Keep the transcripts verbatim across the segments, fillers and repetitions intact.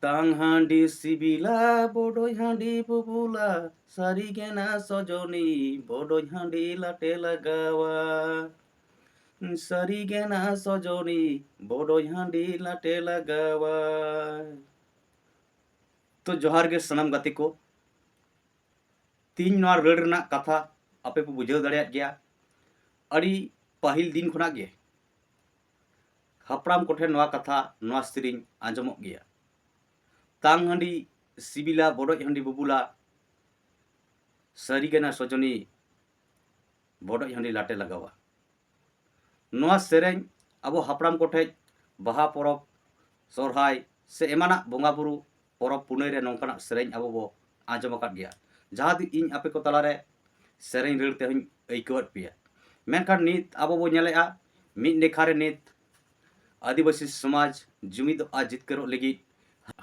ᱛᱟᱝ ᱦᱟᱺᱰᱤ ᱥᱤᱵᱤᱞᱟ, ᱵᱚᱰᱚᱡ ᱦᱟᱺᱰᱤ ᱵᱩᱵᱩᱞᱟ, ᱥᱟᱹᱨᱤ ᱜᱮ ᱱᱟ ᱥᱚᱡᱚᱱᱤ, ᱵᱚᱰᱚᱡ ᱦᱟᱺᱰᱤ ᱞᱟᱴᱮ ᱞᱟᱜᱟᱣᱟ᱾ ᱥᱟᱹᱨᱤ ᱜᱮ ᱱᱟ ᱥᱚᱡᱚᱱᱤ, ᱵᱚᱰᱚᱡ ᱦᱟᱺᱰᱤ ᱞᱟᱴᱮ ᱞᱟᱜᱟᱣᱟ᱾ ᱛᱚ ᱡᱚᱦᱟᱨ ᱜᱮ ᱥᱟᱱᱟᱢ ᱜᱟᱛᱮ ᱠᱚ᱾ ᱛᱤᱦᱤᱧ ᱱᱚᱣᱟ ᱨᱟᱹᱲ ᱨᱮᱱᱟᱜ ᱠᱟᱛᱷᱟ ᱟᱯᱮ ᱯᱮ ᱵᱩᱡᱷᱟᱹᱣ ᱫᱟᱲᱮᱭᱟᱜ ᱜᱮᱭᱟ᱾ ᱟᱹᱰᱤ ᱯᱟᱹᱦᱤᱞ ᱫᱤᱱ ᱠᱷᱚᱱᱟᱜ ᱜᱮ ᱦᱟᱯᱲᱟᱢ ᱠᱚᱴᱷᱮᱱ ᱱᱚᱣᱟ ᱠᱟᱛᱷᱟ, ᱱᱚᱣᱟ ᱥᱮᱨᱮᱧ ᱟᱸᱡᱚᱢᱚᱜ ᱜᱮᱭᱟ᱾ ᱛᱟᱝ ᱦᱟᱺᱰᱤ ᱥᱤᱵᱤᱞᱟ, ᱵᱚᱰᱚᱡ ᱦᱟᱺᱰᱤ ᱵᱩᱵᱩᱞᱟ, ᱥᱟᱹᱨᱤ ᱜᱮ ᱱᱟ ᱥᱚᱡᱚᱱᱤ, ᱵᱚᱰᱚᱡ ᱦᱟᱺᱰᱤ ᱞᱟᱴᱮ ᱞᱟᱜᱟᱣᱟ᱾ ᱱᱚᱣᱟ ᱥᱮᱨᱮᱧ ᱟᱵᱚ ᱦᱟᱯᱲᱟᱢ ᱠᱚᱴᱷᱮᱡ ᱵᱟᱦᱟ ᱯᱚᱨᱚᱵᱽ, ᱥᱚᱨᱦᱟᱭ ᱥᱮ ᱮᱢᱟᱱᱟᱜ ᱵᱚᱸᱜᱟ ᱵᱩᱨᱩ ᱯᱚᱨᱚᱵᱽ ᱯᱩᱱᱟᱹᱭ ᱨᱮ ᱱᱚᱝᱠᱟᱱᱟᱜ ᱥᱮᱨᱮᱧ ᱟᱵᱚ ᱵᱚ ᱟᱸᱡᱚᱢ ᱟᱠᱟᱫ ᱜᱮᱭᱟ, ᱡᱟᱦᱟᱸ ᱫᱚ ᱤᱧ ᱟᱯᱮ ᱠᱚ ᱛᱟᱞᱟᱨᱮ ᱥᱮᱨᱮᱧ ᱨᱟᱹᱲ ᱛᱮᱦᱚᱧ ᱟᱹᱭᱠᱟᱹᱣᱟᱫ ᱯᱮᱭᱟ᱾ ᱢᱮᱱᱠᱷᱟᱱ ᱱᱤᱛ ᱟᱵᱚ ᱵᱚ ᱧᱮᱞᱮᱜᱼᱟ, ᱢᱤᱫ ᱱᱮᱠᱷᱟ ᱨᱮ ᱱᱤᱛ ᱟᱹᱫᱤᱵᱟᱹᱥᱤ ᱥᱚᱢᱟᱡᱽ ᱡᱩᱢᱤᱫᱚᱜᱼᱟ, ᱡᱤᱛᱠᱟᱹᱨᱚᱜ ᱞᱟᱹᱜᱤᱫ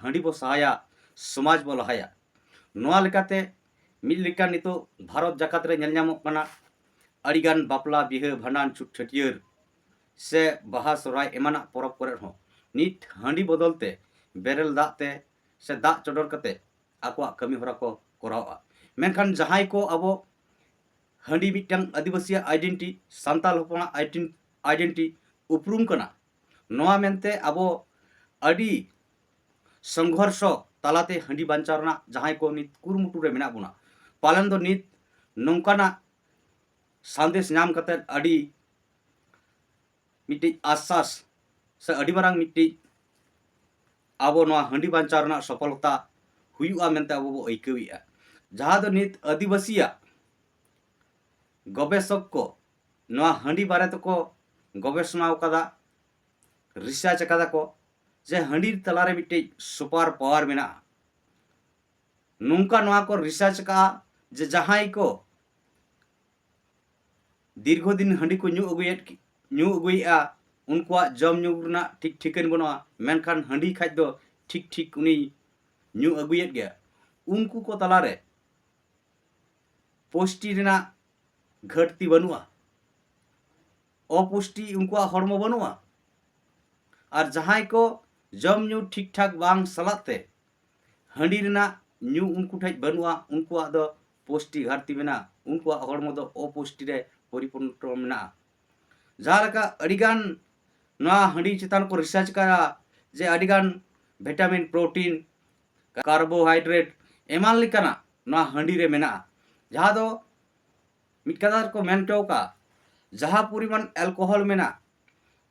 ᱦᱟᱺᱰᱤ ᱵᱚ ᱥᱟᱦᱟᱭᱟ, ᱥᱚᱢᱟᱡᱽ ᱵᱚ ᱞᱟᱦᱟᱭᱟ᱾ ᱱᱚᱣᱟ ᱞᱮᱠᱟᱛᱮ ᱢᱤᱫ ᱞᱮᱠᱟ ᱱᱤᱛᱚᱜ ᱵᱷᱟᱨᱚᱛ ᱡᱟᱠᱟᱛ ᱨᱮ ᱧᱮᱞ ᱧᱟᱢᱚᱜ ᱠᱟᱱᱟ, ᱟᱹᱰᱤᱜᱟᱱ ᱵᱟᱯᱞᱟ, ᱵᱤᱦᱟᱹ, ᱵᱷᱟᱸᱰᱟᱱ, ᱪᱷᱩᱛ ᱪᱷᱟᱹᱴᱭᱟᱹᱨ ᱥᱮ ᱵᱟᱦᱟ ᱥᱚᱦᱨᱟᱭ ᱮᱢᱟᱱᱟᱜ ᱯᱚᱨᱚᱵᱽ ᱠᱚᱨᱮ ᱦᱚᱸ ᱱᱤᱛ ᱦᱟᱺᱰᱤ ᱵᱚᱫᱚᱞ ᱛᱮ ᱵᱮᱨᱮᱞ ᱫᱟᱜ ᱛᱮ ᱥᱮ ᱫᱟᱜ ᱪᱚᱰᱚᱨ ᱠᱟᱛᱮ ᱟᱠᱚᱣᱟᱜ ᱠᱟᱹᱢᱤ ᱦᱚᱨᱟ ᱠᱚ ᱠᱚᱨᱟᱣᱟ᱾ ᱢᱮᱱᱠᱷᱟᱱ ᱡᱟᱦᱟᱸᱭ ᱠᱚ ᱟᱵᱚ ᱦᱟᱺᱰᱤ ᱢᱤᱫᱴᱟᱝ ᱟᱹᱫᱤᱵᱟᱹᱥᱤᱭᱟᱜ ᱟᱭᱰᱮᱱᱴᱤ, ᱥᱟᱱᱛᱟᱲ ᱦᱚᱯᱚᱱᱟᱜ ᱟᱭᱰᱮᱱ-, ᱟᱭᱰᱮᱱᱴᱤ ᱩᱯᱨᱩᱢ ᱠᱟᱱᱟ, ᱱᱚᱣᱟ ᱢᱮᱱᱛᱮ ᱟᱵᱚ ᱟᱹᱰᱤ ᱥᱚᱝᱜᱷᱚᱨᱥᱚ ᱛᱟᱞᱟᱛᱮ ᱦᱟᱺᱰᱤ ᱵᱟᱧᱪᱟᱣ ᱨᱮᱱᱟᱜ ᱡᱟᱦᱟᱸᱭ ᱠᱚ ᱱᱤᱛ ᱠᱩᱨᱩᱢᱩᱴᱩ ᱨᱮ ᱢᱮᱱᱟᱜ ᱵᱚᱱᱟ, ᱯᱟᱞᱮᱱ ᱫᱚ ᱱᱤᱛ ᱱᱚᱝᱠᱟᱱᱟᱜ ᱥᱟᱸᱫᱮᱥ ᱧᱟᱢ ᱠᱟᱛᱮ ᱟᱹᱰᱤ ᱢᱤᱫᱴᱤᱡ ᱟᱥᱥᱟᱥ ᱥᱮ ᱟᱹᱰᱤ ᱢᱟᱨᱟᱝ ᱢᱤᱫᱴᱤᱡ ᱟᱵᱚ ᱱᱚᱣᱟ ᱦᱟᱺᱰᱤ ᱵᱟᱧᱪᱟᱣ ᱨᱮᱱᱟᱜ ᱥᱚᱯᱷᱚᱞᱚᱛᱟ ᱦᱩᱭᱩᱜᱼᱟ ᱢᱮᱱᱛᱮ ᱟᱵᱚ ᱵᱚ ᱟᱹᱭᱠᱟᱹᱣᱮᱫᱼᱟ᱾ ᱡᱟᱦᱟᱸ ᱫᱚ ᱱᱤᱛ ᱟᱹᱫᱤᱵᱟᱹᱥᱤᱭᱟᱜ ᱜᱚᱵᱮᱥᱚᱠ ᱠᱚ ᱱᱚᱣᱟ ᱦᱟᱺᱰᱤ ᱵᱟᱨᱮ ᱛᱮᱠᱚ ᱜᱚᱵᱮᱥᱚᱱᱟ ᱟᱠᱟᱫᱟ, ᱨᱤᱥᱟᱨᱪ ᱟᱠᱟᱫᱟ ᱠᱚ ᱡᱮ ᱦᱟᱺᱰᱤ ᱛᱟᱞᱟᱨᱮ ᱢᱤᱫᱴᱤᱡ ᱥᱩᱯᱟᱨ ᱯᱟᱣᱟᱨ ᱢᱮᱱᱟᱜᱼᱟ᱾ ᱱᱚᱝᱠᱟ ᱱᱚᱣᱟ ᱠᱚ ᱨᱤᱥᱟᱨᱪ ᱟᱠᱟᱫᱼᱟ ᱡᱮ ᱡᱟᱦᱟᱸᱭ ᱠᱚ ᱫᱤᱨᱜᱷᱚ ᱫᱤᱱ ᱦᱟᱺᱰᱤ ᱠᱚ ᱧᱩ ᱟᱹᱜᱩᱭᱮᱫ, ᱧᱩ ᱟᱹᱜᱩᱭᱮᱫᱼᱟ, ᱩᱱᱠᱩᱣᱟᱜ ᱡᱚᱢ ᱧᱩ ᱨᱮᱱᱟᱜ ᱴᱷᱤᱠ ᱴᱷᱤᱠᱟᱹᱱ ᱵᱟᱹᱱᱩᱜᱼᱟ, ᱢᱮᱱᱠᱷᱟᱱ ᱦᱟᱺᱰᱤ ᱠᱷᱟᱡ ᱫᱚ ᱴᱷᱤᱠ ᱴᱷᱤᱠ ᱩᱱᱤ ᱧᱩ ᱟᱹᱜᱩᱭᱮᱫ ᱜᱮᱭᱟ᱾ ᱩᱱᱠᱩ ᱠᱚ ᱛᱟᱞᱟᱨᱮ ᱯᱩᱥᱴᱤ ᱨᱮᱱᱟᱜ ᱜᱷᱟᱹᱴᱛᱤ ᱵᱟᱹᱱᱩᱜᱼᱟ, ᱚᱯᱩᱥᱴᱤ ᱩᱱᱠᱩᱣᱟᱜ ᱦᱚᱲᱢᱚ ᱵᱟᱹᱱᱩᱜᱼᱟ᱾ ᱟᱨ ᱡᱟᱦᱟᱸᱭ ᱠᱚ ᱡᱚᱢ ᱧᱩ ᱴᱷᱤᱠ ᱴᱷᱟᱠ ᱵᱟᱝ ᱥᱟᱞᱟᱜ ᱛᱮ ᱦᱟᱺᱰᱤ ᱨᱮᱱᱟᱜ ᱧᱩ ᱩᱱᱠᱩ ᱴᱷᱮᱡ ᱵᱟᱹᱱᱩᱜᱼᱟ, ᱩᱱᱠᱩᱣᱟᱜ ᱫᱚ ᱯᱩᱥᱴᱤ ᱜᱷᱟᱴᱛᱤ ᱢᱮᱱᱟᱜᱼᱟ, ᱩᱱᱠᱩᱣᱟᱜ ᱦᱚᱲᱢᱚ ᱫᱚ ᱚᱯᱩᱥᱴᱤ ᱨᱮ ᱯᱚᱨᱤᱯᱩᱨᱱᱚ ᱢᱮᱱᱟᱜᱼᱟ᱾ ᱡᱟᱦᱟᱸ ᱞᱮᱠᱟ ᱟᱹᱰᱤᱜᱟᱱ ᱱᱚᱣᱟ ᱦᱟᱺᱰᱤ ᱪᱮᱛᱟᱱ ᱠᱚ ᱨᱤᱥᱟᱨᱪ ᱠᱟᱜᱼᱟ ᱡᱮ ᱟᱹᱰᱤᱜᱟᱱ ᱵᱷᱤᱴᱟᱢᱤᱱ, ᱯᱨᱳᱴᱤᱱ, ᱠᱟᱨᱵᱳᱦᱟᱭᱰᱨᱮᱴ ᱮᱢᱟᱱ ᱞᱮᱠᱟᱱᱟᱜ ᱱᱚᱣᱟ ᱦᱟᱺᱰᱤ ᱨᱮ ᱢᱮᱱᱟᱜᱼᱟ, ᱡᱟᱦᱟᱸ ᱫᱚ ᱢᱤᱫ ᱠᱟᱛᱷᱟ ᱨᱮᱠᱚ ᱢᱮᱱ ᱦᱚᱪᱚ ᱠᱟᱜᱼᱟ, ᱡᱟᱦᱟᱸ ᱯᱚᱨᱤᱢᱟᱱ ᱮᱞᱠᱳᱦᱚᱞ ᱢᱮᱱᱟᱜ,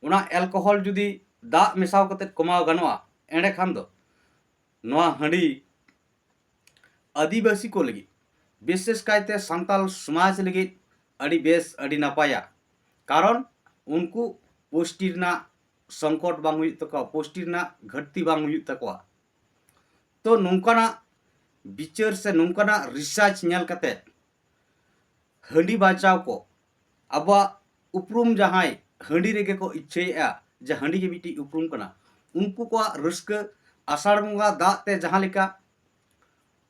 ᱚᱱᱟ ᱮᱞᱠᱳᱦᱚᱞ ᱡᱩᱫᱤ ᱫᱟᱜ ᱢᱮᱥᱟᱣ ᱠᱟᱛᱮᱫ ᱠᱚᱢᱟᱣ ᱜᱟᱱᱚᱜᱼᱟ, ᱮᱸᱰᱮᱠᱷᱟᱱ ᱫᱚ ᱱᱚᱣᱟ ᱦᱟᱺᱰᱤ ᱟᱹᱫᱤᱵᱟᱹᱥᱤ ᱠᱚ ᱞᱟᱹᱜᱤᱫ, ᱵᱤᱥᱮᱥ ᱠᱟᱭᱛᱮ ᱥᱟᱱᱛᱟᱞ ᱥᱚᱢᱟᱡᱽ ᱞᱟᱹᱜᱤᱫ ᱟᱹᱰᱤ ᱵᱮᱥ, ᱟᱹᱰᱤ ᱱᱟᱯᱟᱭᱟ᱾ ᱠᱟᱨᱚᱱ ᱩᱱᱠᱩ ᱯᱩᱥᱴᱤ ᱨᱮᱱᱟᱜ ᱥᱚᱝᱠᱚᱴ ᱵᱟᱝ ᱦᱩᱭᱩᱜ ᱛᱟᱠᱚᱣᱟ, ᱯᱩᱥᱴᱤ ᱨᱮᱱᱟᱜ ᱜᱷᱟᱹᱴᱛᱤ ᱵᱟᱝ ᱦᱩᱭᱩᱜ ᱛᱟᱠᱚᱣᱟ᱾ ᱛᱚ ᱱᱚᱝᱠᱟᱱᱟᱜ ᱵᱤᱪᱟᱹᱨ ᱥᱮ ᱱᱚᱝᱠᱟᱱᱟᱜ ᱨᱤᱥᱟᱨᱪ ᱧᱮᱞ ᱠᱟᱛᱮ ᱦᱟᱺᱰᱤ ᱵᱟᱧᱪᱟᱣ ᱠᱚ, ᱟᱵᱚᱣᱟᱜ ᱩᱯᱨᱩᱢ ᱡᱟᱦᱟᱸᱭ ᱦᱟᱺᱰᱤ ᱨᱮᱜᱮ ᱠᱚ ᱤᱪᱪᱷᱟᱹᱭᱮᱫᱼᱟ ᱡᱮ ᱦᱟᱺᱰᱤ ᱜᱮ ᱢᱤᱫᱴᱤᱡ ᱩᱯᱨᱩᱢ ᱠᱟᱱᱟ, ᱩᱱᱠᱩ ᱠᱚᱣᱟᱜ ᱨᱟᱹᱥᱠᱟᱹ ᱟᱥᱟᱲ ᱵᱚᱸᱜᱟ ᱫᱟᱜ ᱛᱮ ᱡᱟᱦᱟᱸ ᱞᱮᱠᱟ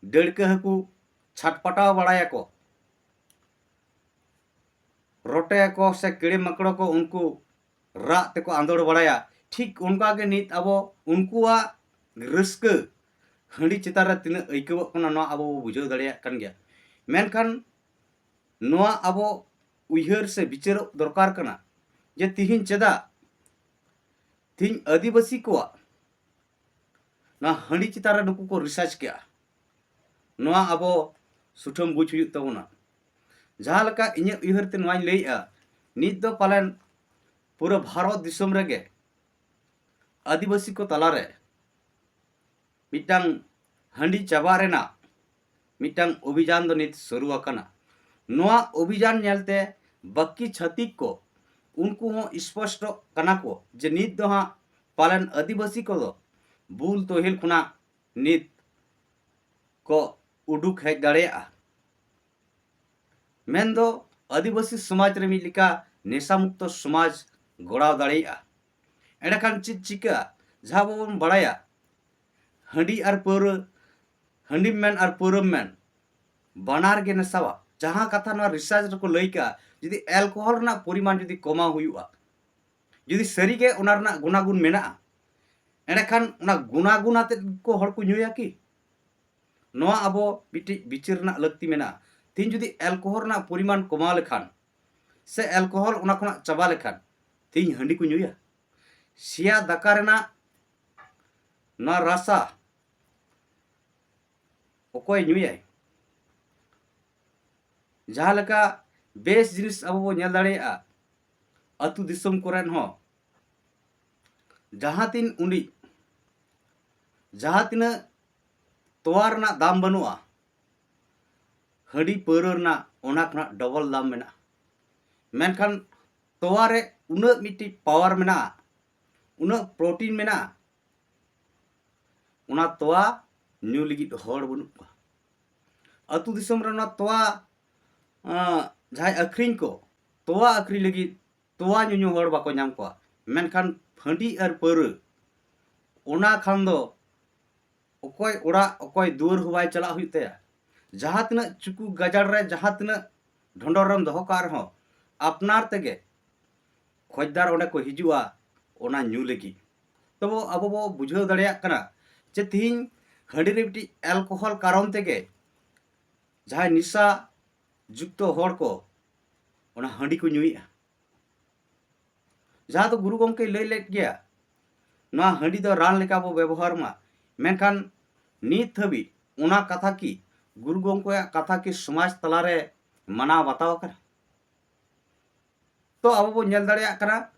ᱰᱟᱹᱲᱠᱟᱹ ᱦᱟᱹᱠᱩ ᱪᱷᱟᱴᱯᱟᱴᱟᱣ ᱵᱟᱲᱟᱭᱟᱠᱚ, ᱨᱚᱴᱮ ᱠᱚ ᱥᱮ ᱠᱤᱲᱤ ᱢᱟᱠᱲᱚ ᱠᱚ ᱩᱱᱠᱩ ᱨᱟᱜ ᱛᱮᱠᱚ ᱟᱸᱫᱳᱲ ᱵᱟᱲᱟᱭᱟ, ᱴᱷᱤᱠ ᱚᱱᱠᱟ ᱜᱮ ᱱᱤᱛ ᱟᱵᱚ ᱩᱱᱠᱩᱣᱟᱜ ᱨᱟᱹᱥᱠᱟᱹ ᱦᱟᱺᱰᱤ ᱪᱮᱛᱟᱱ ᱨᱮ ᱛᱤᱱᱟᱹᱜ ᱟᱹᱭᱠᱟᱹᱣᱚᱜ ᱠᱟᱱᱟ, ᱱᱚᱣᱟ ᱟᱵᱚ ᱵᱚ ᱵᱩᱡᱷᱟᱹᱣ ᱫᱟᱲᱮᱭᱟᱜ ᱠᱟᱱ ᱜᱮᱭᱟ᱾ ᱢᱮᱱᱠᱷᱟᱱ ᱱᱚᱣᱟ ᱟᱵᱚ ᱩᱭᱦᱟᱹᱨ ᱥᱮ ᱵᱤᱪᱟᱹᱨᱚᱜ ᱫᱚᱨᱠᱟᱨ ᱠᱟᱱᱟ ᱡᱮ ᱛᱤᱦᱤᱧ ᱪᱮᱫᱟᱜ ᱛᱤᱦᱤᱧ ᱟᱹᱫᱤᱵᱟᱹᱥᱤ ᱠᱚᱣᱟᱜ ᱱᱚᱣᱟ ᱦᱟᱺᱰᱤ ᱪᱮᱛᱟᱱ ᱨᱮ ᱱᱩᱠᱩ ᱠᱚ ᱨᱤᱥᱟᱨᱪ ᱠᱮᱜᱼᱟ, ᱱᱚᱣᱟ ᱟᱵᱚ ᱥᱩᱴᱷᱟᱹᱢ ᱵᱩᱡᱽ ᱦᱩᱭᱩᱜ ᱛᱟᱵᱚᱱᱟ᱾ ᱡᱟᱦᱟᱸ ᱞᱮᱠᱟ ᱤᱧᱟᱹᱜ ᱩᱭᱦᱟᱹᱨ ᱛᱮ ᱱᱚᱣᱟᱧ ᱞᱟᱹᱭᱮᱜᱼᱟ, ᱱᱤᱛ ᱫᱚ ᱯᱟᱞᱮᱱ ᱯᱩᱨᱟᱹ ᱵᱷᱟᱨᱚᱛ ᱫᱤᱥᱚᱢ ᱨᱮᱜᱮ ᱟᱹᱫᱤᱵᱟᱹᱥᱤ ᱠᱚ ᱛᱟᱞᱟᱨᱮ ᱢᱤᱫᱴᱟᱝ ᱦᱟᱺᱰᱤ ᱪᱟᱵᱟ ᱨᱮᱱᱟᱜ ᱢᱤᱫᱴᱟᱝ ᱚᱵᱷᱤᱡᱟᱱ ᱫᱚ ᱱᱤᱛ ᱥᱩᱨᱩ ᱟᱠᱟᱱᱟ᱾ ᱱᱚᱣᱟ ᱚᱵᱷᱤᱡᱟᱱ ᱧᱮᱞᱛᱮ ᱵᱟᱹᱠᱤ ᱪᱷᱟᱹᱛᱤᱠ ᱠᱚ ᱩᱱᱠᱩ ᱦᱚᱸ ᱥᱯᱚᱥᱴᱚᱜ ᱠᱟᱱᱟ ᱠᱚ ᱡᱮ ᱱᱤᱛ ᱫᱚ ᱦᱟᱸᱜ ᱯᱟᱞᱮᱱ ᱟᱹᱫᱤᱵᱟᱹᱥᱤ ᱠᱚᱫᱚ ᱵᱩᱞ ᱛᱚᱦᱤᱞ ᱠᱷᱚᱱᱟᱜ ᱱᱤᱛ ᱠᱚ ᱩᱰᱩᱠ ᱦᱮᱡ ᱫᱟᱲᱮᱭᱟᱜᱼᱟ᱾ ᱢᱮᱱᱫᱚ ᱟᱹᱫᱤᱵᱟᱹᱥᱤ ᱥᱚᱢᱟᱡᱽ ᱨᱮ ᱢᱤᱫ ᱞᱮᱠᱟ ᱱᱮᱥᱟ ᱢᱩᱠᱛᱚ ᱥᱚᱢᱟᱡᱽ ᱜᱚᱲᱟᱣ ᱫᱟᱲᱮᱭᱟᱜᱼᱟ᱾ ᱮᱸᱰᱮᱠᱷᱟᱱ ᱪᱮᱫ ᱪᱤᱠᱟᱹᱜᱼᱟ? ᱡᱟᱦᱟᱸ ᱵᱟᱵᱚᱱ ᱵᱟᱲᱟᱭᱟ, ᱦᱟᱺᱰᱤ ᱟᱨ ᱯᱟᱹᱣᱨᱟᱹ, ᱦᱟᱺᱰᱤᱢ ᱢᱮᱱ ᱟᱨ ᱯᱟᱹᱣᱨᱟᱹᱢ ᱢᱮᱱ, ᱵᱟᱱᱟᱨ ᱜᱮ ᱱᱮᱥᱟᱣᱟ᱾ ᱡᱟᱦᱟᱸ ᱠᱟᱛᱷᱟ ᱱᱚᱣᱟ ᱨᱤᱥᱟᱨᱪ ᱨᱮᱠᱚ ᱞᱟᱹᱭ ᱠᱟᱜᱼᱟ, ᱡᱩᱫᱤ ᱮᱞᱠᱳᱦᱚᱞ ᱨᱮᱱᱟᱜ ᱯᱚᱨᱤᱢᱟᱱ ᱡᱩᱫᱤ ᱠᱚᱢᱟᱣ ᱦᱩᱭᱩᱜᱼᱟ, ᱡᱩᱫᱤ ᱥᱟᱹᱨᱤᱜᱮ ᱚᱱᱟ ᱨᱮᱱᱟᱜ ᱜᱩᱱᱟᱜᱩᱱ ᱢᱮᱱᱟᱜᱼᱟ, ᱮᱸᱰᱮᱠᱷᱟᱱ ᱚᱱᱟ ᱜᱩᱱᱟ ᱜᱩᱱᱟ ᱛᱮᱫ ᱠᱚ ᱦᱚᱲ ᱠᱚ ᱧᱩᱭᱟ ᱠᱤ? ᱱᱚᱣᱟ ᱟᱵᱚ ᱢᱤᱫᱴᱤᱡ ᱵᱤᱪᱟᱹᱨ ᱨᱮᱱᱟᱜ ᱞᱟᱹᱠᱛᱤ ᱢᱮᱱᱟᱜᱼᱟ᱾ ᱛᱤᱦᱤᱧ ᱡᱩᱫᱤ ᱮᱞᱠᱳᱦᱚᱞ ᱨᱮᱱᱟᱜ ᱯᱚᱨᱤᱢᱟᱱ ᱠᱚᱢᱟᱣ ᱞᱮᱠᱷᱟᱱ ᱥᱮ ᱮᱞᱠᱳᱦᱚᱞ ᱚᱱᱟ ᱠᱷᱚᱱᱟᱜ ᱪᱟᱵᱟ ᱞᱮᱠᱷᱟᱱ, ᱛᱤᱦᱤᱧ ᱦᱟᱺᱰᱤ ᱠᱚ ᱧᱩᱭᱟ? ᱥᱮᱭᱟ ᱫᱟᱠᱟ ᱨᱮᱱᱟᱜ ᱱᱚᱣᱟ ᱨᱟᱥᱟ ᱚᱠᱚᱭ ᱧᱩᱭᱟᱭ? ᱡᱟᱦᱟᱸ ᱞᱮᱠᱟ ᱵᱮᱥ ᱡᱤᱱᱤᱥ ᱟᱵᱚ ᱵᱚ ᱧᱮᱞ ᱫᱟᱲᱮᱭᱟᱜᱼᱟ, ᱟᱹᱛᱩ ᱫᱤᱥᱚᱢ ᱠᱚᱨᱮᱱ ᱦᱚᱸ ᱡᱟᱦᱟᱸ ᱛᱤᱱ ᱩᱰᱤᱡ, ᱡᱟᱦᱟᱸ ᱛᱤᱱᱟᱹᱜ ᱛᱚᱣᱟ ᱨᱮᱱᱟᱜ ᱫᱟᱢ ᱵᱟᱹᱱᱩᱜᱼᱟ, ᱦᱟᱺᱰᱤ ᱯᱟᱹᱣᱨᱟᱹ ᱨᱮᱱᱟᱜ ᱚᱱᱟ ᱠᱷᱚᱱᱟᱜ ᱰᱚᱵᱚᱞ ᱫᱟᱢ ᱢᱮᱱᱟᱜᱼᱟ᱾ ᱢᱮᱱᱠᱷᱟᱱ ᱛᱚᱣᱟ ᱨᱮ ᱩᱱᱟᱹᱜ ᱢᱤᱫᱴᱤᱡ ᱯᱟᱣᱟᱨ ᱢᱮᱱᱟᱜᱼᱟ, ᱩᱱᱟᱹᱜ ᱯᱨᱳᱴᱤᱱ ᱢᱮᱱᱟᱜᱼᱟ, ᱚᱱᱟ ᱛᱚᱣᱟ ᱧᱩ ᱞᱟᱹᱜᱤᱫ ᱦᱚᱲ ᱵᱟᱹᱱᱩᱜ ᱠᱚᱣᱟ᱾ ᱟᱹᱛᱩ ᱫᱤᱥᱚᱢ ᱨᱮ ᱚᱱᱟ ᱛᱚᱣᱟ, ᱟᱸ, ᱡᱟᱦᱟᱸᱭ ᱟᱹᱠᱷᱨᱤᱧ ᱠᱚ, ᱛᱚᱣᱟ ᱟᱹᱠᱷᱨᱤᱧ ᱞᱟᱹᱜᱤᱫ ᱛᱚᱣᱟ ᱧᱩᱧᱩ ᱦᱚᱲ ᱵᱟᱠᱚ ᱧᱟᱢ ᱠᱚᱣᱟ᱾ ᱢᱮᱱᱠᱷᱟᱱ ᱦᱟᱺᱰᱤ ᱟᱨ ᱯᱟᱹᱣᱨᱟᱹ, ᱚᱱᱟ ᱠᱷᱟᱱ ᱫᱚ ᱚᱠᱚᱭ ᱚᱲᱟᱜ, ᱚᱠᱚᱭ ᱫᱩᱣᱟᱹᱨ ᱦᱚᱸ ᱵᱟᱭ ᱪᱟᱞᱟᱜ ᱦᱩᱭᱩᱜ ᱛᱟᱭᱟ᱾ ᱡᱟᱦᱟᱸ ᱛᱤᱱᱟᱹᱜ ᱪᱩᱠᱩ ᱜᱟᱡᱟᱲ ᱨᱮ, ᱡᱟᱦᱟᱸ ᱛᱤᱱᱟᱹᱜ ᱰᱷᱚᱸᱰᱚᱨ ᱨᱮᱢ ᱫᱚᱦᱚ ᱠᱟᱜ ᱨᱮᱦᱚᱸ, ᱟᱯᱱᱟᱨ ᱛᱮᱜᱮ ᱠᱷᱚᱡᱽᱫᱟᱨ ᱚᱸᱰᱮ ᱠᱚ ᱦᱤᱡᱩᱜᱼᱟ ᱚᱱᱟ ᱧᱩ ᱞᱟᱹᱜᱤᱫ᱾ ᱛᱚᱵᱮ ᱟᱵᱚ ᱵᱚ ᱵᱩᱡᱷᱟᱹᱣ ᱫᱟᱲᱮᱭᱟᱜ ᱠᱟᱱᱟ ᱡᱮ ᱛᱤᱦᱤᱧ ᱦᱟᱺᱰᱤ ᱨᱮ ᱢᱤᱫᱴᱤᱡ ᱮᱞᱠᱳᱦᱚᱞ ᱠᱟᱨᱚᱱ ᱛᱮᱜᱮ ᱡᱟᱦᱟᱸᱭ ᱱᱤᱥᱟ ᱡᱩᱠᱛᱚ ᱦᱚᱲ ᱠᱚ ᱚᱱᱟ ᱦᱟᱺᱰᱤ ᱠᱚ ᱧᱩᱭᱮᱫᱼᱟ᱾ ᱡᱟᱦᱟᱸ ᱫᱚ ᱜᱩᱨᱩ ᱜᱚᱢᱠᱮᱭ ᱞᱟᱹᱭ ᱞᱮᱫ ᱜᱮᱭᱟ, ᱱᱚᱣᱟ ᱦᱟᱺᱰᱤ ᱫᱚ ᱨᱟᱱ ᱞᱮᱠᱟ ᱵᱚ ᱵᱮᱵᱚᱦᱟᱨ ᱢᱟ᱾ ᱢᱮᱱᱠᱷᱟᱱ ᱱᱤᱛ ᱦᱟᱹᱵᱤᱡ ᱚᱱᱟ ᱠᱟᱛᱷᱟ ᱠᱤ, ᱜᱩᱨᱩ ᱜᱚᱢᱠᱮᱭᱟᱜ ᱠᱟᱛᱷᱟ ᱠᱤ ᱥᱚᱢᱟᱡᱽ ᱛᱟᱞᱟᱨᱮ ᱢᱟᱱᱟᱣ ᱵᱟᱛᱟᱣ ᱟᱠᱟᱱᱟ? ᱛᱚ ᱟᱵᱚ ᱵᱚ ᱧᱮᱞ ᱫᱟᱲᱮᱭᱟᱜ ᱠᱟᱱᱟ,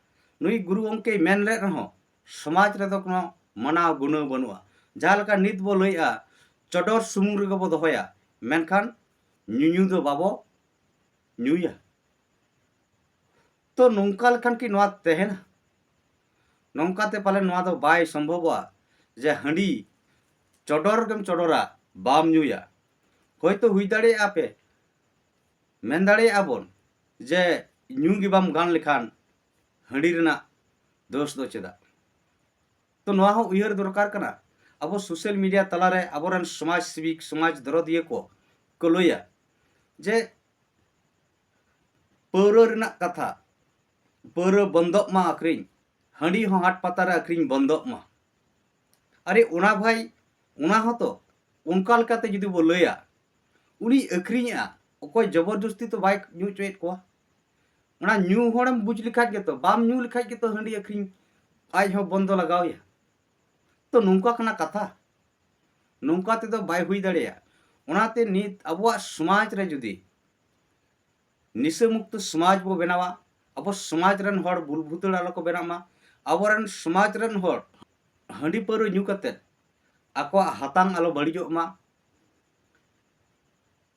ᱱᱩᱭ ᱜᱩᱨᱩ ᱜᱚᱢᱠᱮᱭ ᱢᱮᱱ ᱞᱮᱫ ᱨᱮᱦᱚᱸ ᱥᱚᱢᱟᱡᱽ ᱨᱮᱫᱚ ᱠᱳᱱᱳ ᱢᱟᱱᱟᱣ ᱜᱩᱱᱟᱹᱣ ᱵᱟᱹᱱᱩᱜᱼᱟ᱾ ᱡᱟᱦᱟᱸ ᱞᱮᱠᱟ ᱱᱤᱛ ᱵᱚ ᱞᱟᱹᱭᱮᱜᱼᱟ, ᱪᱚᱰᱚᱨ ᱥᱩᱢᱩᱝ ᱨᱮᱜᱮ ᱵᱚ ᱫᱚᱦᱚᱭᱟ, ᱢᱮᱱᱠᱷᱟᱱ ᱧᱩᱧᱩ ᱫᱚ ᱵᱟᱵᱚ ᱧᱩᱭᱟ᱾ ᱛᱚ ᱱᱚᱝᱠᱟ ᱞᱮᱠᱷᱟᱱ ᱠᱤ ᱱᱚᱣᱟ ᱛᱟᱦᱮᱱᱟ? ᱱᱚᱝᱠᱟᱛᱮ ᱯᱟᱞᱮ ᱱᱚᱣᱟ ᱫᱚ ᱵᱟᱭ ᱥᱚᱢᱵᱷᱚᱵᱚᱜᱼᱟ ᱡᱮ ᱦᱟᱺᱰᱤ ᱪᱚᱰᱚᱨ ᱜᱮᱢ ᱪᱚᱰᱚᱨᱟ, ᱵᱟᱢ ᱧᱩᱭᱟ᱾ ᱦᱳᱭᱛᱳ ᱦᱩᱭ ᱫᱟᱲᱮᱭᱟᱜᱼᱟ ᱯᱮ, ᱢᱮᱱ ᱫᱟᱲᱮᱭᱟᱜᱼᱟ ᱵᱚᱱ ᱡᱮ ᱧᱩ ᱜᱮ ᱵᱟᱢ ᱜᱟᱱ ᱞᱮᱠᱷᱟᱱ ᱦᱟᱺᱰᱤ ᱨᱮᱱᱟᱜ ᱫᱳᱥ ᱫᱚ ᱪᱮᱫᱟᱜ? ᱛᱚ ᱱᱚᱣᱟ ᱦᱚᱸ ᱩᱭᱦᱟᱹᱨ ᱫᱚᱨᱠᱟᱨ ᱠᱟᱱᱟ᱾ ᱟᱵᱚ ᱥᱳᱥᱟᱞ ᱢᱤᱰᱤᱭᱟ ᱛᱟᱞᱟᱨᱮ ᱟᱵᱚᱨᱮᱱ ᱥᱚᱢᱟᱡᱽ ᱥᱮᱵᱤᱠ, ᱥᱚᱢᱟᱡᱽ ᱫᱚᱨᱚᱫᱤᱭᱟᱹ ᱠᱚ ᱠᱚ ᱞᱟᱹᱭᱟ ᱡᱮ ᱯᱟᱹᱣᱨᱟᱹ ᱨᱮᱱᱟᱜ ᱠᱟᱛᱷᱟ, ᱯᱟᱹᱣᱨᱟᱹ ᱵᱚᱱᱫᱚᱜ ᱢᱟ ᱟᱹᱠᱷᱨᱤᱧ, ᱦᱟᱺᱰᱤ ᱦᱚᱸ ᱦᱟᱴ ᱯᱟᱛᱟ ᱨᱮ ᱟᱹᱠᱷᱨᱤᱧ ᱵᱚᱱᱫᱚᱜ ᱢᱟ᱾ ᱟᱨᱮ ᱚᱱᱟ ᱵᱷᱟᱭ, ᱚᱱᱟ ᱦᱚᱸᱛᱚ ᱚᱱᱠᱟ ᱞᱮᱠᱟᱛᱮ ᱡᱩᱫᱤ ᱵᱚ ᱞᱟᱹᱭᱟ, ᱩᱱᱤ ᱟᱹᱠᱷᱨᱤᱧᱮᱜᱼᱟ, ᱚᱠᱚᱭ ᱡᱚᱵᱚᱨᱡᱚᱥᱛᱤ ᱛᱚ ᱵᱟᱭ ᱧᱩ ᱦᱚᱪᱚᱭᱮᱫ ᱠᱚᱣᱟ᱾ ᱚᱱᱟ ᱧᱩ ᱦᱚᱲᱮᱢ ᱵᱩᱡᱽ ᱞᱮᱠᱷᱟᱡ ᱜᱮᱛᱚ, ᱵᱟᱢ ᱧᱩ ᱞᱮᱠᱷᱟᱡ ᱜᱮᱛᱚ ᱦᱟᱺᱰᱤ ᱟᱹᱠᱷᱨᱤᱧ ᱟᱡ ᱦᱚᱸ ᱵᱚᱱᱫᱚ ᱞᱟᱜᱟᱣᱮᱭᱟ᱾ ᱛᱚ ᱱᱚᱝᱠᱟ ᱠᱟᱱᱟ ᱠᱟᱛᱷᱟ, ᱱᱚᱝᱠᱟ ᱛᱮᱫᱚ ᱵᱟᱭ ᱦᱩᱭ ᱫᱟᱲᱮᱭᱟᱜᱼᱟ᱾ ᱚᱱᱟᱛᱮ ᱱᱤᱛ ᱟᱵᱚᱣᱟᱜ ᱥᱚᱢᱟᱡᱽ ᱨᱮ ᱡᱩᱫᱤ ᱱᱤᱥᱟᱹ ᱢᱩᱠᱛᱚ ᱥᱚᱢᱟᱡᱽ ᱵᱚ ᱵᱮᱱᱟᱣᱟ, ᱟᱵᱚ ᱥᱚᱢᱟᱡᱽ ᱨᱮᱱ ᱦᱚᱲ ᱵᱩᱞᱵᱷᱩᱛᱟᱹᱲ ᱟᱞᱚ ᱠᱚ ᱵᱮᱱᱟᱜ ᱢᱟ, ᱟᱵᱚᱨᱮᱱ ᱥᱚᱢᱟᱡᱽ ᱨᱮᱱ ᱦᱚᱲ ᱦᱟᱺᱰᱤ ᱯᱟᱹᱣᱨᱟᱹ ᱧᱩ ᱠᱟᱛᱮᱫ ᱟᱠᱚᱣᱟᱜ ᱦᱟᱛᱟᱝ ᱟᱞᱚ ᱵᱟᱹᱲᱤᱡᱚᱜ ᱢᱟ,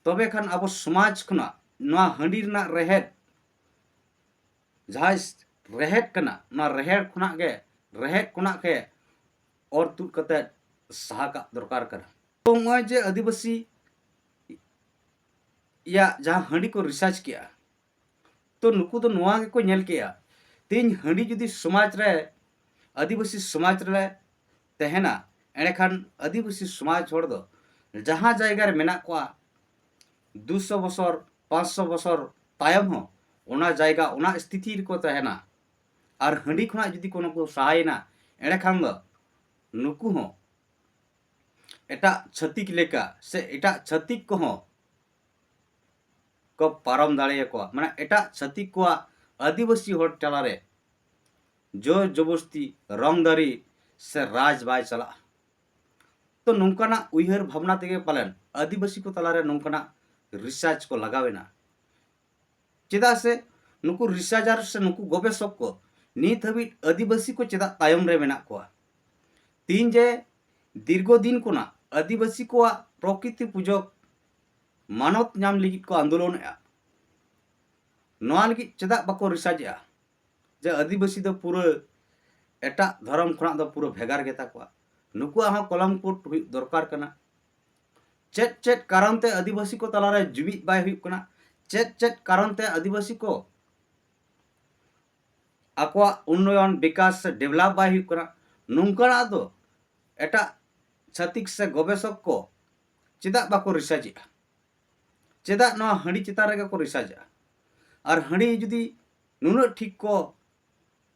ᱛᱚᱵᱮ ᱠᱷᱟᱱ ᱟᱵᱚ ᱥᱚᱢᱟᱡᱽ ᱠᱷᱚᱱᱟᱜ ᱱᱚᱣᱟ ᱦᱟᱺᱰᱤ ᱨᱮᱱᱟᱜ ᱨᱮᱦᱮᱫ, ᱡᱟᱦᱟᱸ ᱨᱮᱦᱮᱫ ᱠᱟᱱᱟ, ᱚᱱᱟ ᱨᱮᱦᱮᱫ ᱠᱷᱚᱱᱟᱜ ᱜᱮ, ᱨᱮᱦᱮᱫ ᱠᱷᱚᱱᱟᱜ ᱜᱮ ᱚᱨ ᱛᱩᱫ ᱠᱟᱛᱮᱫ ᱥᱟᱦᱟ ᱠᱟᱜ ᱫᱚᱨᱠᱟᱨ ᱠᱟᱱᱟ᱾ ᱛᱚ ᱱᱚᱜᱼᱚᱭ ᱡᱮ ᱟᱹᱫᱤᱵᱟᱹᱥᱤ ᱭᱟᱜ ᱡᱟᱦᱟᱸ ᱦᱟᱺᱰᱤ ᱠᱚ ᱨᱤᱥᱟᱨᱪ ᱠᱮᱜᱼᱟ, ᱛᱚ ᱱᱩᱠᱩ ᱫᱚ ᱱᱚᱣᱟ ᱜᱮᱠᱚ ᱧᱮᱞ ᱠᱮᱜᱼᱟ, ᱛᱮᱦᱮᱧ ᱦᱟᱺᱰᱤ ᱡᱩᱫᱤ ᱥᱚᱢᱟᱡᱽ ᱨᱮ, ᱟᱹᱫᱤᱵᱟᱹᱥᱤ ᱥᱚᱢᱟᱡᱽ ᱨᱮ ᱛᱟᱦᱮᱱᱟ, ᱮᱸᱰᱮᱠᱷᱟᱱ ᱟᱹᱫᱤᱵᱟᱹᱥᱤ ᱥᱚᱢᱟᱡᱽ ᱦᱚᱲ ᱫᱚ ᱡᱟᱦᱟᱸ ᱡᱟᱭᱜᱟ ᱨᱮ ᱢᱮᱱᱟᱜ ᱠᱚᱣᱟ, ᱫᱩᱥᱚ ᱵᱚᱥᱚᱨ, ᱯᱟᱸᱪᱥᱚ ᱵᱚᱥᱚᱨ ᱛᱟᱭᱚᱢ ᱦᱚᱸ ᱚᱱᱟ ᱡᱟᱭᱜᱟ, ᱚᱱᱟ ᱥᱛᱷᱤᱛᱤ ᱨᱮᱠᱚ ᱛᱟᱦᱮᱱᱟ᱾ ᱟᱨ ᱦᱟᱺᱰᱤ ᱠᱷᱚᱱᱟᱜ ᱡᱩᱫᱤ ᱠᱳᱱᱳ ᱠᱚ ᱥᱟᱦᱟᱭᱮᱱᱟ, ᱮᱸᱰᱮᱠᱷᱟᱱ ᱫᱚ ᱱᱩᱠᱩ ᱦᱚᱸ ᱮᱴᱟᱜ ᱪᱷᱟᱹᱛᱤᱠ ᱞᱮᱠᱟ ᱥᱮ ᱮᱴᱟᱜ ᱪᱷᱟᱹᱛᱤᱠ ᱠᱚᱦᱚᱸ ᱠᱚ ᱯᱟᱨᱚᱢ ᱫᱟᱲᱮᱭᱟᱠᱚᱣᱟ᱾ ᱢᱟᱱᱮ ᱮᱴᱟᱜ ᱪᱷᱟᱹᱛᱤᱠ ᱠᱚᱣᱟᱜ ᱟᱹᱫᱤᱵᱟᱹᱥᱤ ᱦᱚᱲ ᱛᱟᱞᱟᱨᱮ ᱡᱳᱨ ᱡᱚᱵᱚᱥᱛᱤ ᱨᱚᱝ ᱫᱟᱹᱨᱤ ᱥᱮ ᱨᱟᱡᱽ ᱵᱟᱭ ᱪᱟᱞᱟᱜᱼᱟ᱾ ᱛᱚ ᱱᱚᱝᱠᱟᱱᱟᱜ ᱩᱭᱦᱟᱹᱨ ᱵᱷᱟᱵᱽᱱᱟ ᱛᱮᱜᱮ ᱯᱟᱞᱮᱱ ᱟᱹᱫᱤᱵᱟᱹᱥᱤ ᱠᱚ ᱛᱟᱞᱟᱨᱮ ᱱᱚᱝᱠᱟᱱᱟᱜ ᱨᱤᱥᱟᱨᱪ ᱠᱚ ᱞᱟᱜᱟᱣ ᱮᱱᱟ᱾ ᱪᱮᱫᱟᱜ ᱥᱮ ᱱᱩᱠᱩ ᱨᱤᱥᱟᱨᱪᱟᱨ ᱥᱮ ᱱᱩᱠᱩ ᱜᱚᱵᱮᱥᱚᱠ ᱠᱚ ᱱᱤᱛ ᱦᱟᱹᱵᱤᱡ ᱟᱹᱫᱤᱵᱟᱹᱥᱤ ᱠᱚ ᱪᱮᱫᱟᱜ ᱛᱟᱭᱚᱢ ᱨᱮ ᱢᱮᱱᱟᱜ ᱠᱚᱣᱟ? ᱛᱤᱦᱤᱧ ᱡᱮ ᱫᱤᱨᱜᱷᱚ ᱫᱤᱱ ᱠᱷᱚᱱᱟᱜ ᱟᱹᱫᱤᱵᱟᱹᱥᱤ ᱠᱚᱣᱟᱜ ᱯᱨᱚᱠᱨᱤᱛᱤ ᱯᱩᱡᱚᱠ ᱢᱟᱱᱚᱛ ᱧᱟᱢ ᱞᱟᱹᱜᱤᱫ ᱠᱚ ᱟᱱᱫᱳᱞᱚᱱᱮᱫᱼᱟ, ᱱᱚᱣᱟ ᱞᱟᱹᱜᱤᱫ ᱪᱮᱫᱟᱜ ᱵᱟᱠᱚ ᱨᱤᱥᱟᱨᱪᱮᱜᱼᱟ ᱡᱮ ᱟᱹᱫᱤᱵᱟᱹᱥᱤ ᱫᱚ ᱯᱩᱨᱟᱹ ᱮᱴᱟᱜ ᱫᱷᱚᱨᱚᱢ ᱠᱷᱚᱱᱟᱜ ᱫᱚ ᱯᱩᱨᱟᱹ ᱵᱷᱮᱜᱟᱨ ᱜᱮᱛᱟ ᱠᱚᱣᱟ? ᱱᱩᱠᱩᱣᱟᱜ ᱦᱚᱸ ᱠᱚᱞᱚᱢ ᱠᱳᱰ ᱦᱩᱭᱩᱜ ᱫᱚᱨᱠᱟᱨ ᱠᱟᱱᱟ᱾ ᱪᱮᱫ ᱪᱮᱫ ᱠᱟᱨᱚᱱ ᱛᱮ ᱟᱹᱫᱤᱵᱟᱹᱥᱤ ᱠᱚ ᱛᱟᱞᱟᱨᱮ ᱡᱩᱢᱤᱫ ᱵᱟᱭ ᱦᱩᱭᱩᱜ ᱠᱟᱱᱟ? ᱪᱮᱫ ᱪᱮᱫ ᱠᱟᱨᱚᱱ ᱛᱮ ᱟᱹᱫᱤᱵᱟᱹᱥᱤ ᱠᱚ ᱟᱠᱚᱣᱟᱜ ᱩᱱᱱᱚᱭᱚᱱ, ᱵᱤᱠᱟᱥ ᱥᱮ ᱰᱮᱵᱷᱞᱚᱯ ᱵᱟᱭ ᱦᱩᱭᱩᱜ ᱠᱟᱱᱟ? ᱱᱚᱝᱠᱟᱱᱟᱜ ᱫᱚ ᱮᱴᱟᱜ ᱪᱷᱟᱹᱛᱤᱠ ᱥᱮ ᱜᱚᱵᱮᱥᱚᱠ ᱠᱚ ᱪᱮᱫᱟᱜ ᱵᱟᱠᱚ ᱨᱤᱥᱟᱨᱪᱮᱜᱼᱟ? ᱪᱮᱫᱟᱜ ᱱᱚᱣᱟ ᱦᱟᱺᱰᱤ ᱪᱮᱛᱟᱱ ᱨᱮᱜᱮ ᱠᱚ ᱨᱤᱥᱟᱨᱪᱮᱜᱼᱟ? ᱟᱨ ᱦᱟᱺᱰᱤ ᱡᱩᱫᱤ ᱱᱩᱱᱟᱹᱜ ᱴᱷᱤᱠ ᱠᱚ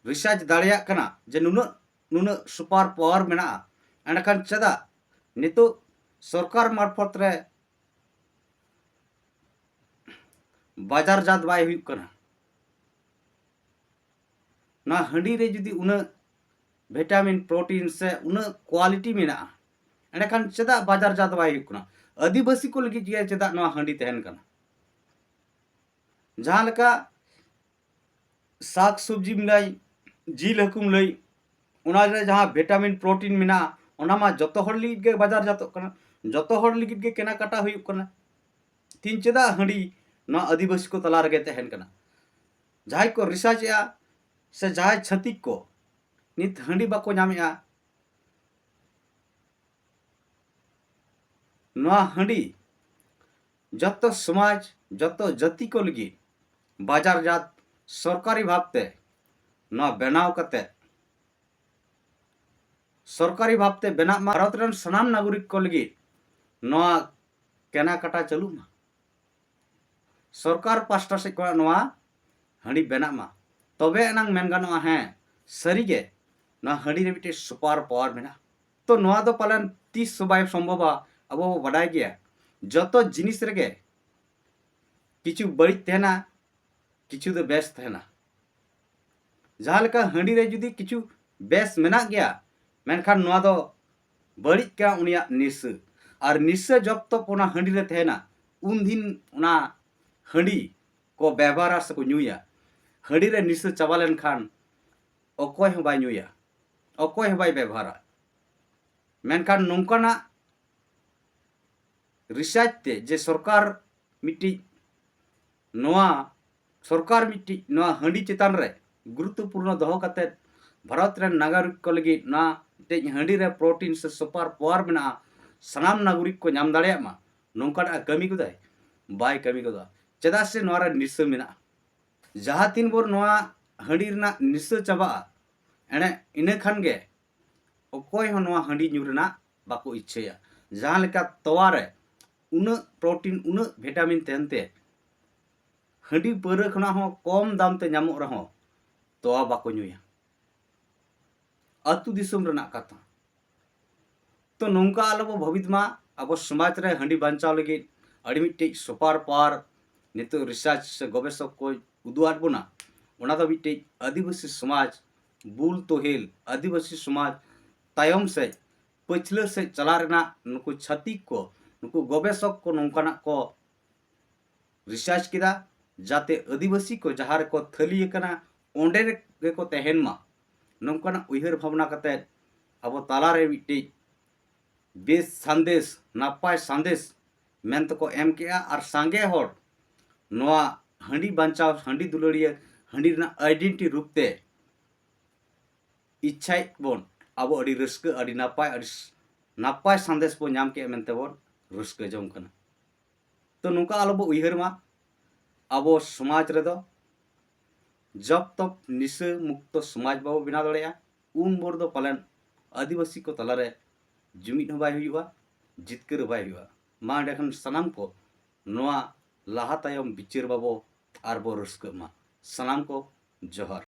ᱨᱤᱥᱟᱨᱪ ᱫᱟᱲᱮᱭᱟᱜ ᱠᱟᱱᱟ ᱡᱮ ᱱᱩᱱᱟᱹᱜ, ᱱᱩᱱᱟᱹᱜ ᱥᱩᱯᱟᱨ ᱯᱟᱣᱟᱨ ᱢᱮᱱᱟᱜᱼᱟ, ᱮᱸᱰᱮᱠᱷᱟᱱ ᱪᱮᱫᱟᱜ ᱱᱤᱛᱚᱜ ᱥᱚᱨᱠᱟᱨ ᱢᱟᱨᱯᱷᱚᱛ ᱨᱮ ᱵᱟᱡᱟᱨ ᱡᱟᱛ ᱵᱟᱭ ᱦᱩᱭᱩᱜ ᱠᱟᱱᱟ? ᱱᱚᱣᱟ ᱦᱟᱺᱰᱤ ᱨᱮ ᱡᱩᱫᱤ ᱩᱱᱟᱹᱜ ᱵᱷᱤᱴᱟᱢᱤᱱ, ᱯᱨᱳᱴᱤᱱ ᱥᱮ ᱩᱱᱟᱹᱜ ᱠᱳᱣᱟᱞᱤᱴᱤ ᱢᱮᱱᱟᱜᱼᱟ, ᱮᱸᱰᱮᱠᱷᱟᱱ ᱪᱮᱫᱟᱜ ᱵᱟᱡᱟᱨ ᱡᱟᱛ ᱵᱟᱭ ᱦᱩᱭᱩᱜ ᱠᱟᱱᱟ? ᱟᱹᱫᱤᱵᱟᱹᱥᱤ ᱠᱚ ᱞᱟᱹᱜᱤᱫ ᱜᱮ ᱪᱮᱫᱟᱜ ᱱᱚᱣᱟ ᱦᱟᱺᱰᱤ ᱛᱟᱦᱮᱱ ᱠᱟᱱᱟ? ᱡᱟᱦᱟᱸ ᱞᱮᱠᱟ ᱥᱟᱠ ᱥᱚᱵᱽᱡᱤᱢ ᱞᱟᱹᱭ, ᱡᱤᱞ ᱦᱟᱹᱠᱩᱢ ᱞᱟᱹᱭ, ᱚᱱᱟ ᱨᱮ ᱡᱟᱦᱟᱸ ᱵᱷᱤᱴᱟᱢᱤᱱ, ᱯᱨᱳᱴᱤᱱ ᱢᱮᱱᱟᱜᱼᱟ, ᱚᱱᱟ ᱢᱟ ᱡᱚᱛᱚ ᱦᱚᱲ ᱞᱟᱹᱜᱤᱫ ᱜᱮ ᱵᱟᱡᱟᱨ ᱡᱟᱛᱚᱜ ᱠᱟᱱᱟ, ᱡᱚᱛᱚ ᱦᱚᱲ ᱞᱟᱹᱜᱤᱫ ᱜᱮ ᱠᱮᱱᱟᱠᱟᱴᱟ ᱦᱩᱭᱩᱜ ᱠᱟᱱᱟ᱾ ᱛᱤᱦᱤᱧ ᱪᱮᱫᱟᱜ ᱦᱟᱺᱰᱤ ᱱᱚᱣᱟ ᱟᱹᱫᱤᱵᱟᱹᱥᱤ ᱠᱚ ᱛᱟᱞᱟ ᱨᱮᱜᱮ ᱛᱟᱦᱮᱱ ᱠᱟᱱᱟ? ᱡᱟᱦᱟᱸᱭ ᱠᱚ ᱨᱤᱥᱟᱨᱪ ᱮᱜᱼᱟ ᱥᱮ ᱡᱟᱦᱟᱸᱭ ᱪᱷᱟᱹᱛᱤᱠ ᱠᱚ ᱱᱤᱛ ᱦᱟᱺᱰᱤ ᱵᱟᱠᱚ ᱧᱟᱢᱮᱜᱼᱟ, ᱱᱚᱣᱟ ᱦᱟᱺᱰᱤ ᱡᱚᱛᱚ ᱥᱚᱢᱟᱡᱽ, ᱡᱚᱛᱚ ᱡᱟᱹᱛᱤ ᱠᱚ ᱞᱟᱹᱜᱤᱫ ᱵᱟᱡᱟᱨ ᱡᱟᱛ ᱥᱚᱨᱠᱟᱨᱤ ᱵᱷᱟᱵᱽᱛᱮ ᱱᱚᱣᱟ ᱵᱮᱱᱟᱣ ᱠᱟᱛᱮ, ᱥᱚᱨᱠᱟᱨᱤ ᱵᱷᱟᱵᱽᱛᱮ ᱵᱮᱱᱟᱜ ᱢᱟ, ᱵᱷᱟᱨᱚᱛ ᱨᱮᱱ ᱥᱟᱱᱟᱢ ᱱᱟᱜᱚᱨᱤᱠ ᱠᱚ ᱞᱟᱹᱜᱤᱫ ᱱᱚᱣᱟ ᱠᱮᱱᱟᱠᱟᱴᱟ ᱪᱟᱹᱞᱩᱜ ᱢᱟ, ᱥᱚᱨᱠᱟᱨ ᱯᱟᱥᱴᱟ ᱥᱮᱫ ᱠᱷᱚᱱᱟᱜ ᱱᱚᱣᱟ ᱦᱟᱺᱰᱤ ᱵᱮᱱᱟᱜ ᱢᱟ, ᱛᱚᱵᱮ ᱮᱱᱟᱝ ᱢᱮᱱ ᱜᱟᱱᱚᱜᱼᱟ, ᱦᱮᱸ, ᱥᱟᱹᱨᱤᱜᱮ ᱱᱚᱣᱟ ᱦᱟᱺᱰᱤ ᱨᱮ ᱢᱤᱫᱴᱮᱱ ᱥᱩᱯᱟᱨ ᱯᱟᱣᱟᱨ ᱢᱮᱱᱟᱜᱼᱟ᱾ ᱛᱚ ᱱᱚᱣᱟ ᱫᱚ ᱯᱟᱞᱮᱱ ᱛᱤᱥ ᱦᱚᱸ ᱵᱟᱭ ᱥᱚᱢᱵᱷᱚᱵᱟ᱾ ᱟᱵᱚ ᱵᱚ ᱵᱟᱰᱟᱭ ᱜᱮᱭᱟ, ᱡᱚᱛᱚ ᱡᱤᱱᱤᱥ ᱨᱮᱜᱮ ᱠᱤᱪᱷᱩ ᱵᱟᱹᱲᱤᱡ ᱛᱟᱦᱮᱱᱟ, ᱠᱤᱪᱷᱩ ᱫᱚ ᱵᱮᱥ ᱛᱟᱦᱮᱱᱟ᱾ ᱡᱟᱦᱟᱸ ᱞᱮᱠᱟ ᱦᱟᱺᱰᱤ ᱨᱮ ᱡᱩᱫᱤ ᱠᱤᱪᱷᱩ ᱵᱮᱥ ᱢᱮᱱᱟᱜ ᱜᱮᱭᱟ, ᱢᱮᱱᱠᱷᱟᱱ ᱱᱚᱣᱟ ᱫᱚ ᱵᱟᱹᱲᱤᱡ ᱠᱟᱱᱟ ᱩᱱᱤᱭᱟᱜ ᱱᱤᱥᱟᱹ᱾ ᱟᱨ ᱱᱤᱥᱟᱹ ᱡᱚᱵ ᱛᱚᱠ ᱚᱱᱟ ᱦᱟᱺᱰᱤ ᱨᱮ ᱛᱟᱦᱮᱱᱟ, ᱩᱱᱫᱤᱱ ᱚᱱᱟ ᱦᱟᱺᱰᱤ ᱠᱚ ᱵᱮᱵᱚᱦᱟᱨᱟ ᱥᱮᱠᱚ ᱧᱩᱭᱟ᱾ ᱦᱟᱺᱰᱤ ᱨᱮ ᱱᱤᱥᱟᱹ ᱪᱟᱵᱟ ᱞᱮᱱᱠᱷᱟᱱ ᱚᱠᱚᱭ ᱦᱚᱸ ᱵᱟᱭ ᱧᱩᱭᱟ, ᱚᱠᱚᱭ ᱦᱚᱸ ᱵᱟᱭ ᱵᱮᱵᱚᱦᱟᱨᱟ᱾ ᱢᱮᱱᱠᱷᱟᱱ ᱱᱚᱝᱠᱟᱱᱟᱜ ᱨᱤᱥᱟᱨᱪ ᱛᱮ ᱡᱮ ᱥᱚᱨᱠᱟᱨ ᱢᱤᱫᱴᱤᱡ ᱱᱚᱣᱟ, ᱥᱚᱨᱠᱟᱨ ᱢᱤᱫᱴᱤᱡ ᱱᱚᱣᱟ ᱦᱟᱺᱰᱤ ᱪᱮᱛᱟᱱ ᱨᱮ ᱜᱩᱨᱩᱛᱛᱚᱯᱩᱨᱱᱚ ᱫᱚᱦᱚ ᱠᱟᱛᱮ ᱵᱷᱟᱨᱚᱛ ᱨᱮᱱ ᱱᱟᱜᱚᱨᱤᱠ ᱠᱚ ᱞᱟᱹᱜᱤᱫ ᱱᱚᱣᱟ ᱢᱤᱫᱴᱤᱡ ᱦᱟᱺᱰᱤ ᱨᱮ ᱯᱨᱳᱴᱤᱱ ᱥᱮ ᱥᱩᱯᱟᱨ ᱯᱟᱣᱟᱨ ᱢᱮᱱᱟᱜᱼᱟ, ᱥᱟᱱᱟᱢ ᱱᱟᱜᱚᱨᱤᱠ ᱠᱚ ᱧᱟᱢ ᱫᱟᱲᱮᱭᱟᱜ ᱢᱟ, ᱱᱚᱝᱠᱟᱱᱟᱜ ᱠᱟᱹᱢᱤ ᱜᱚᱫᱟᱭ? ᱵᱟᱭ ᱠᱟᱹᱢᱤ ᱜᱚᱫᱟ᱾ ᱪᱮᱫᱟᱜ ᱥᱮ ᱱᱚᱣᱟ ᱨᱮ ᱱᱤᱥᱟᱹ ᱢᱮᱱᱟᱜᱼᱟ᱾ ᱡᱟᱦᱟᱸ ᱛᱤᱱ ᱵᱷᱳᱨ ᱱᱚᱣᱟ ᱦᱟᱺᱰᱤ ᱨᱮᱱᱟᱜ ᱱᱤᱥᱟᱹ ᱪᱟᱵᱟᱜᱼᱟ, ᱮᱱᱮ ᱤᱱᱟᱹ ᱠᱷᱟᱱ ᱜᱮ ᱚᱠᱚᱭ ᱦᱚᱸ ᱱᱚᱣᱟ ᱦᱟᱺᱰᱤ ᱧᱩ ᱨᱮᱱᱟᱜ ᱵᱟᱠᱚ ᱤᱪᱪᱷᱟᱹᱭᱟ᱾ ᱡᱟᱦᱟᱸ ᱞᱮᱠᱟ ᱛᱚᱣᱟ ᱨᱮ ᱩᱱᱟᱹᱜ ᱯᱨᱳᱴᱤᱱ, ᱩᱱᱟᱹᱜ ᱵᱷᱤᱴᱟᱢᱤᱱ ᱛᱟᱦᱮᱱ ᱛᱮ ᱦᱟᱺᱰᱤ ᱯᱟᱹᱣᱨᱟᱹ ᱠᱷᱚᱱᱟᱜ ᱦᱚᱸ ᱠᱚᱢ ᱫᱟᱢ ᱛᱮ ᱧᱟᱢᱚᱜ ᱨᱮᱦᱚᱸ ᱛᱚᱣᱟ ᱵᱟᱠᱚ ᱧᱩᱭᱟ᱾ ᱟᱹᱛᱩ ᱫᱤᱥᱚᱢ ᱨᱮᱱᱟᱜ ᱠᱟᱛᱷᱟ, ᱛᱚ ᱱᱚᱝᱠᱟ ᱟᱞᱚ ᱵᱚ ᱵᱷᱟᱹᱵᱤᱛ ᱢᱟ, ᱟᱵᱚ ᱥᱚᱢᱟᱡᱽ ᱨᱮ ᱦᱟᱺᱰᱤ ᱵᱟᱧᱪᱟᱣ ᱞᱟᱹᱜᱤᱫ ᱟᱹᱰᱤ ᱢᱤᱫᱴᱤᱡ ᱥᱩᱯᱟᱨ ᱯᱟᱣᱟᱨ ᱱᱤᱛᱚᱜ ᱨᱤᱥᱟᱨᱪ ᱥᱮ ᱜᱚᱵᱮᱥᱚᱠ ᱠᱚ ᱩᱫᱩᱜ ᱟᱫ ᱵᱚᱱᱟ᱾ ᱚᱱᱟ ᱫᱚ ᱢᱤᱫᱴᱤᱡ ᱟᱹᱫᱤᱵᱟᱹᱥᱤ ᱥᱚᱢᱟᱡᱽ ᱵᱩᱞ ᱛᱚᱦᱮᱞ, ᱟᱹᱫᱤᱵᱟᱹᱥᱤ ᱥᱚᱢᱟᱡᱽ ᱛᱟᱭᱚᱢ ᱥᱮᱫ, ᱯᱟᱹᱪᱷᱞᱟᱹ ᱥᱮᱫ ᱪᱟᱞᱟᱣ ᱨᱮᱱᱟᱜ ᱱᱩᱠᱩ ᱪᱷᱟᱹᱛᱤᱠ ᱠᱚ, ᱱᱩᱠᱩ ᱜᱚᱵᱮᱥᱚᱠ ᱠᱚ ᱱᱚᱝᱠᱟᱱᱟᱜ ᱠᱚ ᱨᱤᱥᱟᱨᱪ ᱠᱮᱫᱟ, ᱡᱟᱛᱮ ᱟᱹᱫᱤᱵᱟᱹᱥᱤ ᱠᱚ ᱡᱟᱦᱟᱸ ᱨᱮᱠᱚ ᱛᱷᱟᱹᱞᱤ ᱟᱠᱟᱱᱟ ᱚᱸᱰᱮ ᱜᱮᱠᱚ ᱛᱟᱦᱮᱱ ᱢᱟ᱾ ᱱᱚᱝᱠᱟᱱᱟᱜ ᱩᱭᱦᱟᱹᱨ ᱵᱷᱟᱵᱽᱱᱟ ᱠᱟᱛᱮ ᱟᱵᱚ ᱛᱟᱞᱟᱨᱮ ᱢᱤᱫᱴᱤᱡ ᱵᱮᱥ ᱥᱟᱸᱫᱮᱥ, ᱱᱟᱯᱟᱭ ᱥᱟᱸᱫᱮᱥ ᱢᱮᱱᱛᱮᱠᱚ ᱮᱢ ᱠᱮᱜᱼᱟ᱾ ᱟᱨ ᱥᱟᱸᱜᱮ ᱦᱚᱲ ᱱᱚᱣᱟ ᱦᱟᱺᱰᱤ ᱵᱟᱧᱪᱟᱣ, ᱦᱟᱺᱰᱤ ᱫᱩᱞᱟᱹᱲᱤᱭᱟᱹ, ᱦᱟᱺᱰᱤ ᱨᱮᱱᱟᱜ ᱟᱭᱰᱮᱱᱴᱤ ᱨᱩᱯ ᱛᱮ ᱤᱪᱪᱷᱟᱭᱮᱫ ᱵᱚᱱ, ᱟᱵᱚ ᱟᱹᱰᱤ ᱨᱟᱹᱥᱠᱟᱹ, ᱟᱹᱰᱤ ᱱᱟᱯᱟᱭ, ᱟᱹᱰᱤ ᱥ-, ᱱᱟᱯᱟᱭ ᱥᱟᱸᱫᱮᱥ ᱵᱚᱱ ᱧᱟᱢ ᱠᱮᱜᱼᱟ ᱢᱮᱱᱛᱮ ᱵᱚᱱ ᱨᱟᱹᱥᱠᱟᱹ ᱡᱚᱝ ᱠᱟᱱᱟ᱾ ᱛᱚ ᱱᱚᱝᱠᱟ ᱟᱞᱚ ᱵᱚ ᱩᱭᱦᱟᱹᱨ ᱢᱟ, ᱟᱵᱚ ᱥᱚᱢᱟᱡᱽ ᱨᱮᱫᱚ ᱡᱚᱵ ᱛᱚᱠ ᱱᱤᱥᱟᱹ ᱢᱩᱠᱛᱚ ᱥᱚᱢᱟᱡᱽ ᱵᱟᱵᱚ ᱵᱮᱱᱟᱣ ᱫᱟᱲᱮᱭᱟᱜᱼᱟ, ᱩᱱ ᱵᱷᱳᱨ ᱫᱚ ᱯᱟᱞᱮᱱ ᱟᱹᱫᱤᱵᱟᱹᱥᱤ ᱠᱚ ᱛᱟᱞᱟᱨᱮ ᱡᱩᱢᱤᱫ ᱦᱚᱸ ᱵᱟᱭ ᱦᱩᱭᱩᱜᱼᱟ, ᱡᱤᱛᱠᱟᱹᱨ ᱦᱚᱸ ᱵᱟᱭ ᱦᱩᱭᱩᱜᱼᱟ᱾ ᱢᱟ ᱮᱸᱰᱮᱠᱷᱟᱱ ᱥᱟᱱᱟᱢ ᱠᱚ ᱱᱚᱣᱟ ᱞᱟᱦᱟ ᱛᱟᱭᱚᱢ ᱵᱤᱪᱟᱹᱨ ᱵᱟᱵᱚ ᱟᱨ ᱵᱚ ᱨᱟᱹᱥᱠᱟᱹᱜ ᱢᱟ᱾ ᱥᱟᱱᱟᱢ ᱠᱚ ᱡᱚᱦᱟᱨ᱾